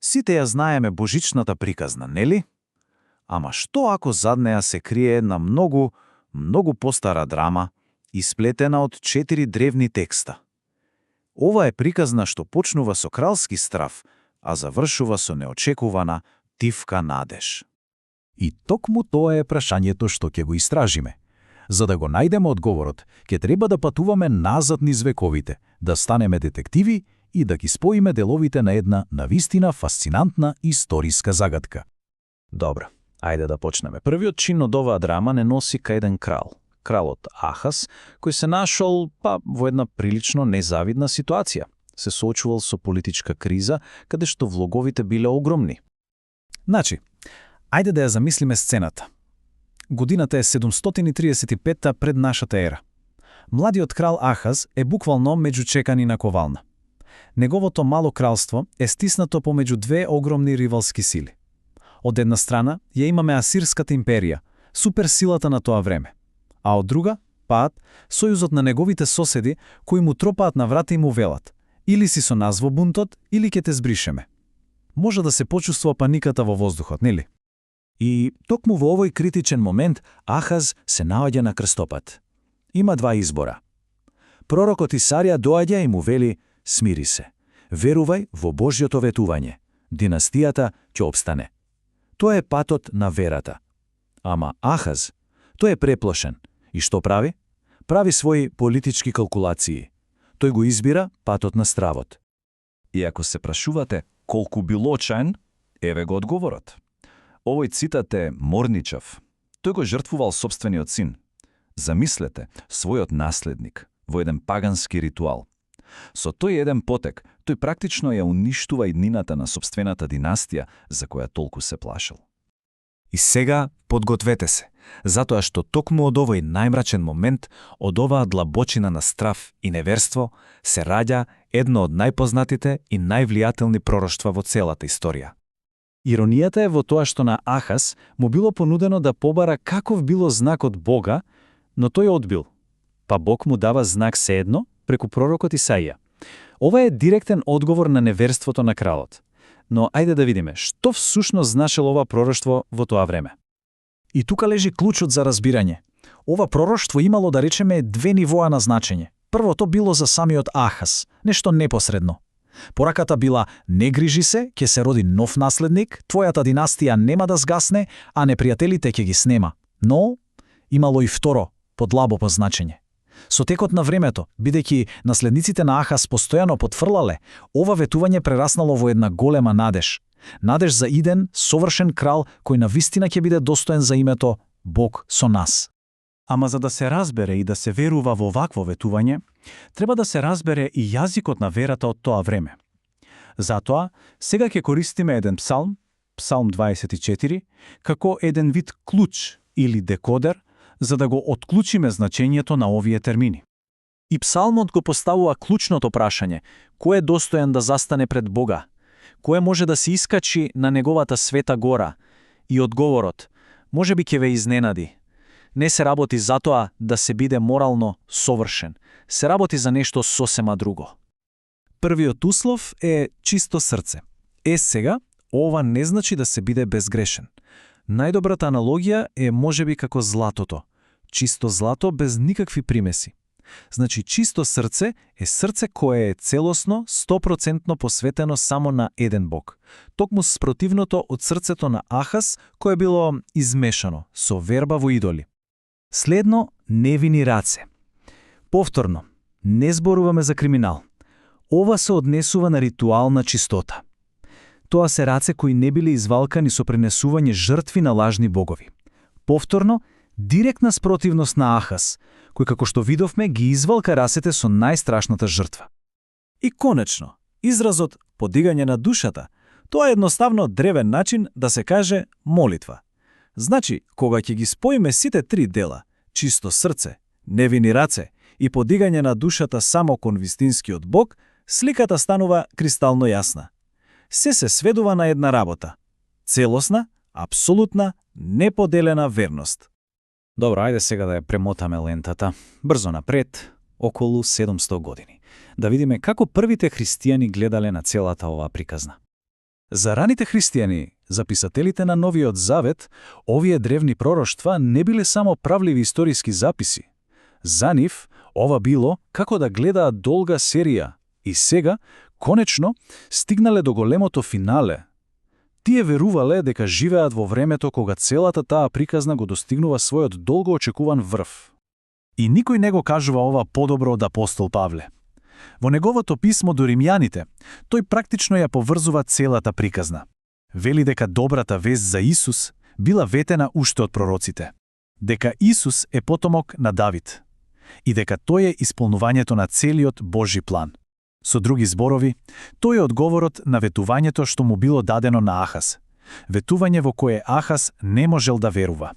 Сите ја знаеме божичната приказна, нели? Ама што ако зад неа се крие една многу постара драма, исплетена од 4 древни текста? Ова е приказна што почнува со кралски страв, а завршува со неочекувана тивка надеж. И токму тоа е прашањето што ќе го истражиме. За да го најдеме одговорот, ќе треба да патуваме назад низ вековите, да станеме детективи и да ги споиме деловите на една навистина фасцинантна историска загадка. Добро, ајде да почнеме. Првиот чин од оваа драма не носи кај еден крал. Кралот Ахас, кој се нашол во една прилично незавидна ситуација. Се соочувал со политичка криза, каде што влоговите биле огромни. Значи, ајде да ја замислиме сцената. Годината е 735 пред нашата ера. Младиот крал Ахаз е буквално меѓу чекани на ковална. Неговото мало кралство е стиснато помеѓу две огромни ривалски сили. Од една страна ја имаме Асирската империја, суперсилата на тоа време, а од друга, сојузот на неговите соседи кои му тропаат на врата и му велат: или си со нас во бунтот, или ќе те збришеме. Може да се почувствува паниката во воздухот, нели? И токму во овој критичен момент Ахаз се наоѓа на крстопат. Има два избора. Пророкот Исарија доаѓа и му вели: смири се, верувај во Божјото ветување, династијата ќе обстане. Тоа е патот на верата. Ама Ахаз, тој е преплашен. И што прави? Прави своји политички калкулации. Тој го избира патот на стравот. И ако се прашувате колку бил очаен, еве го одговорот. Овој цитат е морничав. Тој го жртвувал сопствениот син. Замислете, својот наследник, во еден пагански ритуал. Со тој еден потек, тој практично ја уништува иднината на сопствената династија за која толку се плашил. И сега подгответе се, затоа што токму од овој најмрачен момент, од оваа длабочина на страв и неверство, се раѓа едно од најпознатите и највлијателни пророштва во целата историја. Иронијата е во тоа што на Ахаз му било понудено да побара каков било знак од Бога, но тој одбил. Па Бог му дава знак сеедно преку пророкот Исаија. Ова е директен одговор на неверството на кралот. Но ајде да видиме што всушност значело ова пророштво во тоа време. И тука лежи клучот за разбирање. Ова пророштво имало, да речеме, две нивоа на значење. Првото било за самиот Ахаз, нешто непосредно. Пораката била: не грижи се, ќе се роди нов наследник, твојата династија нема да згасне, а непријателите ќе ги снема. Но имало и второ, подлабоко значење. Со текот на времето, бидејќи наследниците на Ахаз постојано потфрлале, ова ветување прераснало во една голема надеж. Надеж за иден, совршен крал кој навистина ќе биде достоен за името Бог со нас. Ама за да се разбере и да се верува во вакво ветување, треба да се разбере и јазикот на верата од тоа време. Затоа, сега ќе користиме еден псалм, Псалм 24, како еден вид клуч или декодер, за да го отклучиме значењето на овие термини. И псалмот го поставува клучното прашање: кој е достоен да застане пред Бога? Кој може да се искачи на неговата света гора? И одговорот можеби ќе ве изненади. Не се работи за тоа да се биде морално совршен. Се работи за нешто сосема друго. Првиот услов е чисто срце. Сега, ова не значи да се биде безгрешен. Најдобрата аналогија е можеби како златото. Чисто злато без никакви примеси. Значи, чисто срце е срце кое е целосно, 100% посветено само на еден Бог. Токму спротивното од срцето на Ахаз, кое било измешано со верба во идоли. Следно, невини раце. Повторно, не зборуваме за криминал. Ова се однесува на ритуална чистота. Тоа се раце кои не биле извалкани со пренесување жртви на лажни богови. Повторно, директна спротивност на Ахаз, кој, како што видовме, ги извалка рацете со најстрашната жртва. И конечно, изразот подигање на душата, тоа е едноставно древен начин да се каже молитва. Значи, кога ќе ги споиме сите три дела, чисто срце, невини раце и подигање на душата само кон вистинскиот Бог, сликата станува кристално јасна. Се сведува на една работа – целосна, апсолутна, неподелена верност. Добро, ајде сега да ја премотаме лентата, брзо напред, околу 700 години. Да видиме како првите христијани гледале на целата оваа приказна. За раните христијани, записателите на Новиот Завет, овие древни пророштва не биле само правливи историски записи. За нив, ова било како да гледаат долга серија и сега, конечно, стигнале до големото финале. Тие верувале дека живеат во времето кога целата таа приказна го достигнува својот долго очекуван врв. И никој не го кажува ова подобро од апостол Павле. Во неговото писмо до римјаните, тој практично ја поврзува целата приказна. Вели дека добрата вест за Исус била ветена уште од пророците, дека Исус е потомок на Давид и дека тој е исполнувањето на целиот Божи план. Со други зборови, тој е одговорот на ветувањето што му било дадено на Ахаз, ветување во кое Ахаз не можел да верува.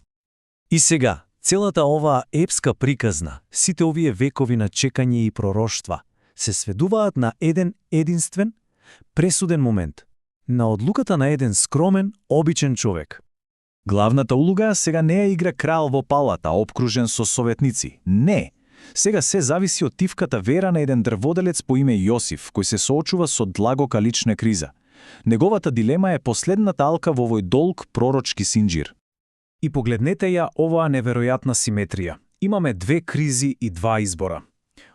И сега, целата оваа епска приказна, сите овие векови на чекање и пророштва, се сведуваат на еден единствен, пресуден момент, на одлуката на еден скромен, обичен човек. Главната улога сега не ја игра крал во палата, обкружен со советници. Не! Сега се зависи од тивката вера на еден дрводелец по име Јосиф, кој се соочува со длабока лична криза. Неговата дилема е последната алка во овој долг пророчки синџир. И погледнете ја оваа неверојатна симетрија. Имаме две кризи и два избора.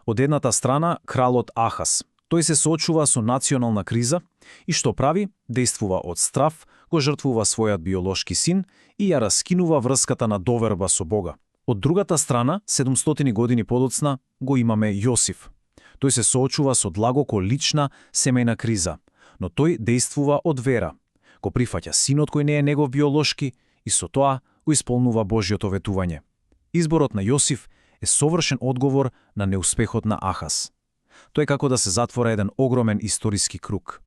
Од едната страна, кралот Ахаз. Тој се соочува со национална криза и што прави? Действува од страв, го жртвува својот биолошки син и ја раскинува врската на доверба со Бога. Од другата страна, 700 години подоцна, го имаме Јосиф. Тој се соочува со длабоко лична семејна криза, но тој действува од вера. Го прифаќа синот кој не е негов биолошки и со тоа го исполнува Божјото ветување. Изборот на Јосиф е совршен одговор на неуспехот на Ахаз. Тој како да се затвора еден огромен историски круг.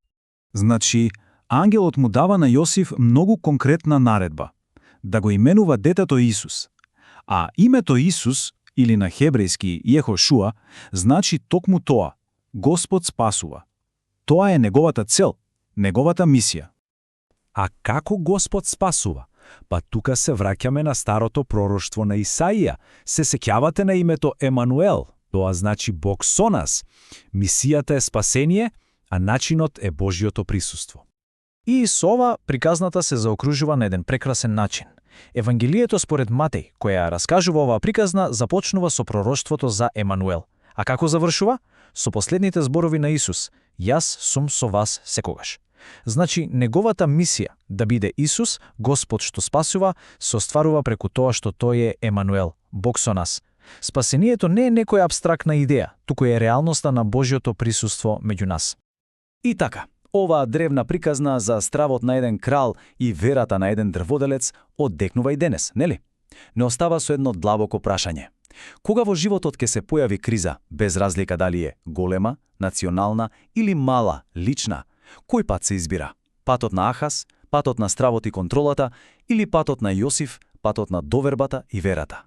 Значи, ангелот му дава на Јосиф многу конкретна наредба – да го именува детето Исус. А името Исус, или на хебрејски Јехошуа, значи токму тоа – Господ спасува. Тоа е неговата цел, неговата мисија. А како Господ спасува? Па тука се враќаме на старото пророштво на Исаија. Се сеќавате на името Емануел? Тоа значи Бог со нас. Мисијата е спасение, а начинот е Божјото присуство. И со ова приказната се заокружува на еден прекрасен начин. Евангелието според Матеј, која раскажува оваа приказна, започнува со пророштвото за Емануел. А како завршува? Со последните зборови на Исус: Јас сум со вас секогаш. Значи, неговата мисија да биде Исус, Господ што спасува, се остварува преку тоа што тој е Емануел, Бог со нас. Спасението не е некоја абстрактна идеја, туку е реалноста на Божјото присуство меѓу нас. И така, оваа древна приказна за стравот на еден крал и верата на еден дрводелец оддекнува и денес, нели? Не остава со едно длабоко прашање. Кога во животот ќе се појави криза, без разлика дали е голема, национална или мала, лична, кој пат се избира? Патот на Ахаз, патот на стравот и контролата или патот на Јосиф, патот на довербата и верата?